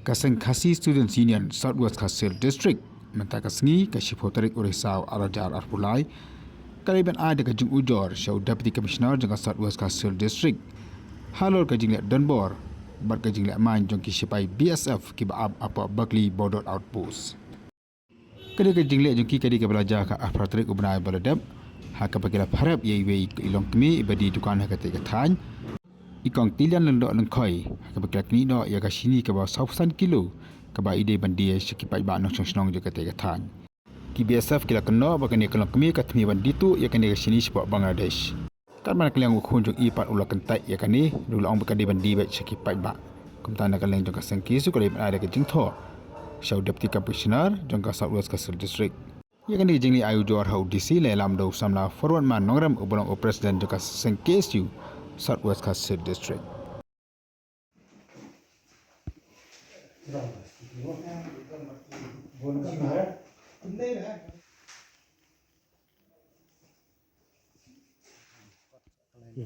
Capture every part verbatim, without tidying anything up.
Ka seng Khasi Students Union South West Khasi Hills District mynta ka sngi ka shiphew tarik u Risaw ar hajar arphew lai ka la ban ai da ka jingujor sha u Deputy Commissioner jong ka South West Khasi Hills District halor ka jingleh donbor bad ka jingleh main jong ki sipai B S F kiba ap hapoh Bakli Border Outpost. Ka dei ka jingleh jong ki ka dei kaba la jia ha ka arphew tarik u bnai ba la dep ha kaba ki la pharep ïa iwei i longkmie iba die dukan ha katei ka thaiñ, i Kong Tilian Lyngdoh Lyngkhoi, ha kaba ki la knieh noh ïa ka shini kaba saw phew san kilo kaba i dei ban die sha ki paidbah nongshong shnong jong katei ka thaiñ. Ki B S F ki la kynnoh ba kane ka longkmie ka thmu ban die tuh ïa kane ka shini shapoh Bangladesh. Katba na ka liang u khun jong i pat u la kyntait ïa kane, u la ong ba ka dei ban die beit sha ki paidbah. Kumta na ka liang jong ka seng K S U ka la ban ai da ka jingthoh sha u Deputy Commissioner jong ka South West Khasi Hills District. Ïa kane ka jingleit ai ujor ha u D C la ïalam da u samla Forward Man Nongrem uba long u President jong ka seng K S U South West Khasi Hills District.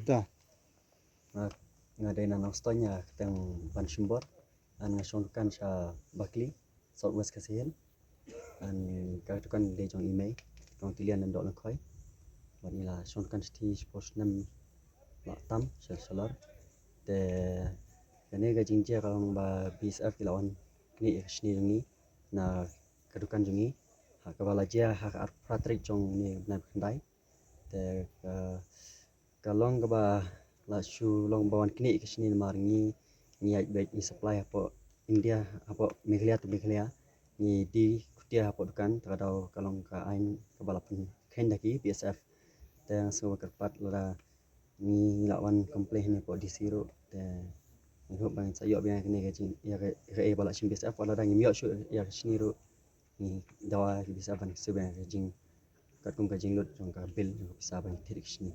Ta. Nga, nga dei na Nongstoiñ, nga kyrteng Ban Shimbor. Nga shong dukan sha Bakli, South West Khasi Hills. Nga ka dukan dei jong i mei, Kong Tilian Lyngdoh Lyngkhoi. Bad ngi la shong dukan shatei shiphew snem la tam sha shalor. Te kane ka jingjia ka long ba B S F ki la wan knieh ïa ka shini jong ngi na ka dukan jong ngi ha kaba la jia ha ka arphew phra tarik jong une u bnai ba khyndai. Te ka, ka long kaba la shu long ba wan knieh ïa ka shini namar ngi, ngi ïaid beit ngi supply hapoh India, hapoh Meghalaya to Meghalaya. Ngi die khutia hapoh dukan, te ka daw ka long ka aiñ kaba la pynkheiñ da ki B S F. Te nga sngew ba kyrpad lada ngi, ngi la wan complain hangne hapoh D C ruh, te ngi hope ba ngin sa ïoh biang ïa kane ka jing, ïa ka, ïa kaei ba la shim B S F, wat lada ngim ïoh shuh ïa ka shini ruh, ngi dawa ïa ki B S F ban siew biang ïa ka jing, katkum ka jinglut jong ka bill jong ka pisa ba ngi thied ïa ka shini.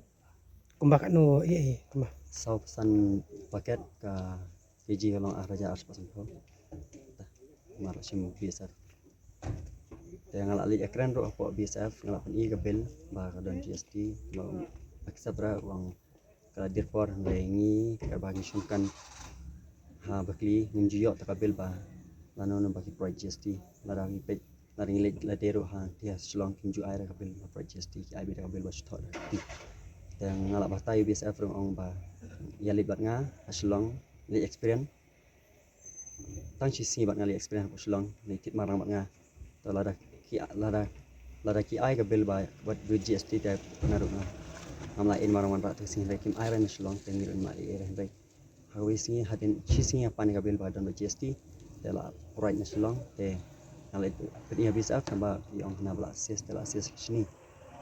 Kumba katno ïa, ïa, kumba? Saw phew san paket, ka K G ka long ar hajar ar spah sanphew. Namar la shim B S F. Te nga la leit ïakren ruh hapoh B S F, nga la pyni ka bill ba ka don G S T, ba u accept ruh, u ong ka la dier por, hynrei ngi kaba ngi shong dukan ha Bakli ngim ju ïoh ta ka bill ba lano lano ba ki provide G S T. Lada ngi peit, lada ngi leit lade ruh ha, te ha Shillong kim ju ai ruh ka bill ba provide G S T, ki ai beit ka bill ba shu thoh da ka kti. Te nga la batai ïa u B S F ruh, nga ong ba ïa leit bad nga ha Shillong, leit experience. Tang shi sngi bad nga leit experience hapoh Shillong, leit thied marang bad nga. To lada ki, lada, lada ki ai ka bill ba, bad G S T te nga ruh nga, ngam lah ïaid marang wanrah tang shi sngi, hynrei kim ai ruh na Shillong, te ngi ruh ngim lah ïaid ruh, hynrei ha kawei sngi, hadien shi sngi nga pan ïa ka bill ba don bad G S T, te la provide na Shillong, te nga la pyni ha B S F, tangba i ong hana ba la assist, te la assist ka shini.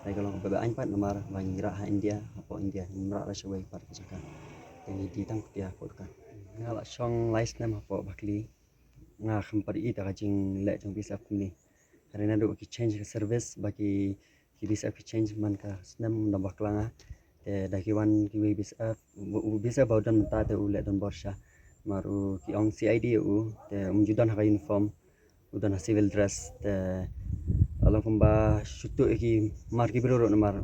Hynrei ka long kaba aiñ pat namar ba ngi rah ha India, hapoh India, ngim rah ruh shawei pat ka jaka. Te ngi die tang khutia hapoh dukan. Nga la shong lai snem hapoh Bakli. Nga khlem pat ïohi ïa ka jingleh jong B S F kumne. Hynrei naduh ba ki change ka service, ba ki, ki B S F ki change man ka snem, ym dang bakla nga. Te da ki wan kiwei B S F, u, u B S F ba u don mynta te u leh donbor shisha. Namar u, ki ong C I D ïa u, te um ju don ha ka uniform. U don ha civil dress, te la long kumba shu tuh ïa ki mar ki briew ruh namar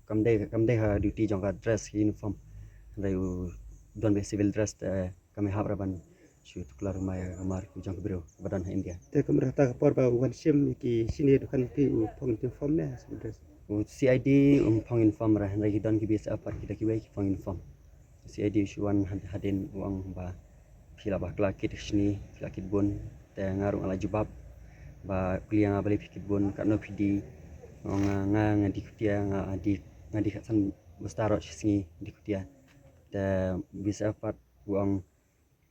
kam dei, kam dei ha duty jong ka dress, ka uniform. Hynrei u don beit civil dress, te kam ïahap ruh ban shu tuklar ma ïa ka mar ki jong ki briew ba don ha India. Te kumno kata ka por ba u wan shim ïa ki shini dukan ïa phi, u phong uniform ne civil dress? U C I D um phong uniform ruh, hynrei ki don ki B S F pat, ki da kiwei ki phong uniform. C I D u shu wan had-, hadien, u ong ba phi la bakla kit ka shini, phi la kit bun. Te nga ruh nga la jubab ba u kylli ïa nga balei phi kit bun, katno phi die. Nga ong nga, nga die khutia, nga die, nga die khatsan basta ruh shi sngi die khutia. Te B S F pat u ong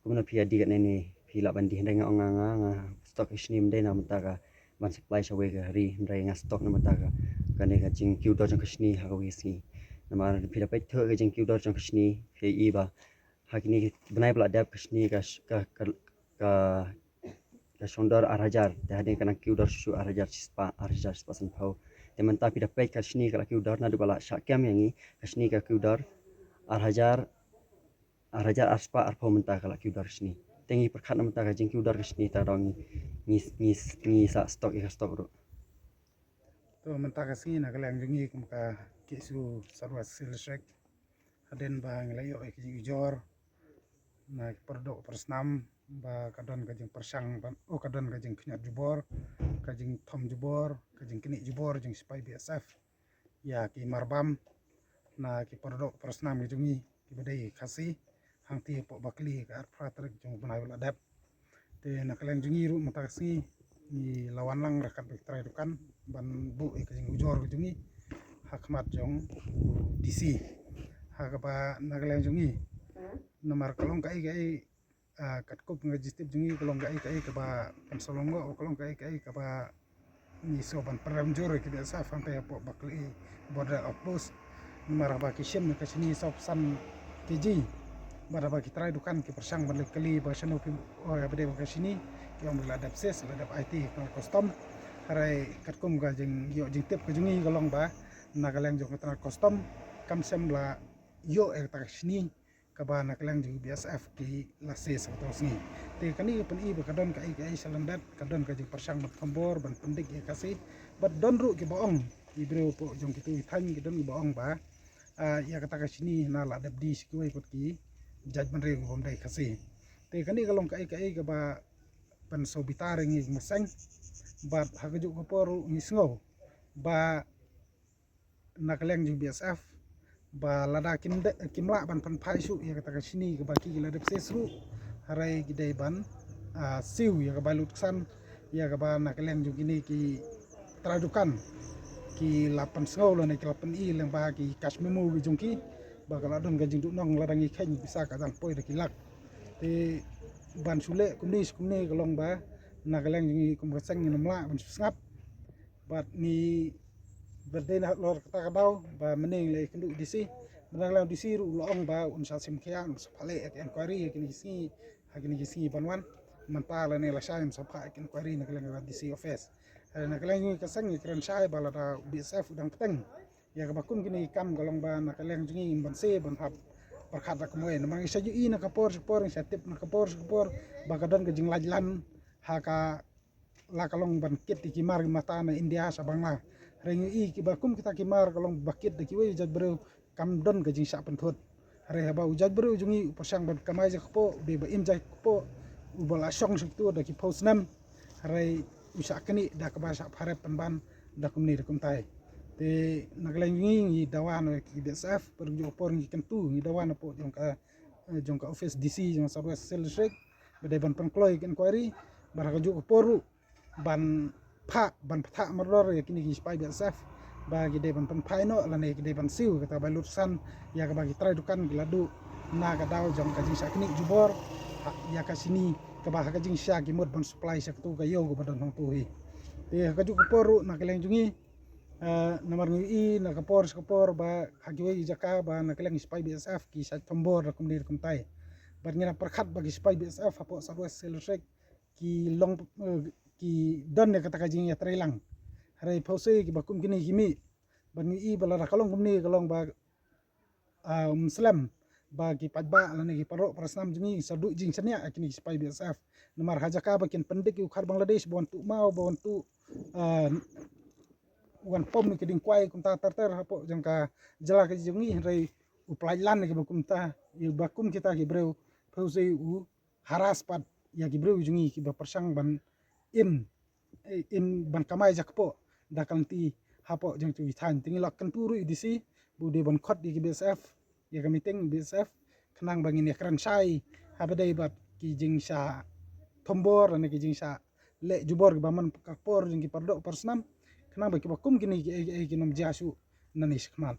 kumno phi ïa die katne ne, phi lah ban die? Hynrei nga ong nga, nga, nga stock ka shini ym dei na bynta ka ban supply shawei ka ri, hynrei nga stock na bynta ka, kane ka jingkiew dor jong ka shini ha kawei ka sngi. Namar phi da peit thuh ka jingkiew dor jong ka shini, phi ïohi ba ha kine ki bnai ba la dep ka shini ka sh-, ka, ka, ka, ka shong dor ar hajar, te hadien ka nang kiew dor shuh shuh ar hajar shispah, ar hajar shispah sanphew. Te mynta phi da peit ka shini ka la kiew dor naduh ba la shah kem ïa ngi, ka shini ka kiew dor ar hajar, ar hajar ar spah arphew mynta ka la kiew dor ka shini. Te ngi pyrkhat na mynta ka jingkiew dor ka shini, te ka daw ngi, ngi, ngi, ngi sa stock ïa ka stock ruh. To mynta ka sngi na ka liang jong ngi kum ka K S U South West Khasi Hills District, hadien ba ngi la ïoh ïa ka jingujor na ki por doh por snam ba ka don ka jingpyrshang ban, oh, ka don ka jingkhñiot jubor, ka jingthom jubor, ka jingknieh jubor jong sipai B S F ïa ki marbam na ki pardoh parasnam ki jong ngi kiba dei Khasi, hangtei hapoh Bakli ka arphew phra tarik jong u bnai ba la dep. Te na ka liang jong ngi ruh mynta ka sngi ngi la wan lang ryngkat bad ki trai dukan ban buh ïa ka jingujor ka jong ngi ha khmat jong u D C. Ha kaba na ka liang jong ngi, namar ka long kaei kaei, ah, katkum ka jingtip jong ngi, ka long kaei kaei kaba pynsaw lyngngoh, ka long kaei kaei kaba ngi sngew ban pynrem jur ïa ki B S F hangtei hapoh Bakli border outpost. Namar haba ki shim ïa ka shini sawphew san K G, bad haba ki trai dukan ki pyrshang ban leit kylli ba shano phi, oh, ïa ba dei ba ka shini, ki ong ba la dep seize, la dep aiti ha custom. Hynrei katkum ka jingïoh jingtip ka jong ngi ka long ba na ka liang jong ka tnat custom kam shym la ïoh ïa kata ka shini kaba na ka liang jong ki B S F ki la seize ha kato ka sngi. Te kane ka pyni ba ka don kaei kaei sha lyndet, ka don ka jingpyrshang ban thombor, ban pyndik ïa ka Khasi. Bad don ruh kiba ong, ki briew hapoh jong kito ki thaiñ, ki don kiba ong ba, ah, ïa kata ka shini na la dep die sha kiwei pat ki jaitbynriew kiba ym dei Khasi. Te kane ka long kaei kaei kaba pynsaw bitar ïa ngi ki moseng. Bad ha kajuh ka por ruh ngi sngew ba na ka liang jong B S F ba lada kim de, kim lah ban pynphai shuh ïa kata ka shini kaba ki la dep seize ruh, hynrei ki dei ban, ah, siew ïa ka bai lut ksan ïa kaba na ka liang jong kine ki trai dukan ki la pynsngew lane ki la pyni lyngba ki cash memo ki jong ki ba ka la don ka jingduhnong, lada ngi kheiñ pisa ka dang poi da ki lak. Te ban shu leh kumne shu kumne ka long ba na ka liang jong ngi kum ka seng ngim lah ban shu sngap. Bad ngi, bad dei na halor kata ka daw ba mynne ngi la ïakynduh D C. Mynne ngi la D C ruh la ong ba un sa shim khia, un sa pynleh ïa ka inquiry ha kine ki sngi, ha kine ki sngi ban wan. Mynta lane lashai un sa phah ïa ka inquiry na ka liang ka D C office. Eh, na ka liang jong ngi ka seng ngi kren shai ba lada B S F u dang bteng ïa kaba kum kine ki kam, ka long ba na ka liang jong ngi ngim banse ban hap pyrkhat da kumwei. Namar ngi sa ïohi na ka por sha ka por, ngi sa tip na ka por sha ka por ba ka don ka jinglait lan ha ka, la ka long ban kit ïa ki mar ki mata na India sha Bangla. Hynrei ngi ïohi kiba kum kita ki mar ka long ba kit da kiwei ki jaitbynriew kam don ka jingshah pynthut. Hynrei haba u jaitbynriew jong ngi u pyrshang ban kamai ja kpoh, u dei ba im ja kpoh, u ba la shong sha kito da ki phew snem. Hynrei u shah knieh da kaba shah pharep pynban da kumne da kumtai. Te na ka liang jong ngi ngi dawa na ki B S F, bad kajuh ka por ngi kyntu, ngi dawa napoh jong ka, eh, jong ka office D C jong South West Khasi Hills District ba dei ban pynkloi ka inquiry, bad ha kajuh ka por ruh ban phah, ban pynthah mardor ïa kine ki sipai B S F ba ki dei ban pynphai noh lane ki dei ban siew kata ka bai lut ksan ïa kaba ki trai dukan ki la duh na ka daw jong ka jingshah knieh jubor, ha, ïa ka shini kaba ha ka jingshah ki mut ban supply sha kato ka ïew kaba don hangto hi. Te ha kajuh ka por ruh na ka liang jong ngi, eh, namar ngi ïohi na ka por sha ka por ba ha kiwei ki jaka ba na ka liang ki sipai B S F ki shah thombor da kumne da kumtai. Bad ngi la pyrkhat ba ki sipai B S F hapoh South West Khasi Hills District ki long, eh, ki don ïa kata ka jingïatreilang. Hynrei phew sei kiba kum kine ki mih. Bad ngi ïohi ba lada ka long kumne ka long ba, ah, ym slem ba ki paidbah lane ki paralok parasnam jong ngi sa duh jingshaniah ïa kine ki sipai B S F. Namar ha jaka ba kin pyndik ïa u khar Bangladesh ba wan tuh maw, ba wan tuh, ah, wan pom ïa ki dieng kwai kumta ter ter hapoh jong ka jylla ka jong ngi, hynrei u pyllait lan ïa kiba kumta, ïa ba kum kita ki briew, phew sei u harass pat ïa ki briew jong ngi kiba pyrshang ban im, eh, im ban kamai ja kpoh da ka lynti hapoh jong ki thaiñ. Te ngi la kyntu ruh ïa u D C ba u dei ban khot ïa ki B S F, ïa ka meeting B S F, khnang ba ngin ïakren shai ha ba dei bad ki jingshah thombor lane ki jingshah leh jubor kiba man ka por jong ki paralok parasnam, khnang ba kiba kum kine ki, eh, eh, kin ym jia shuh nangne shakhmat.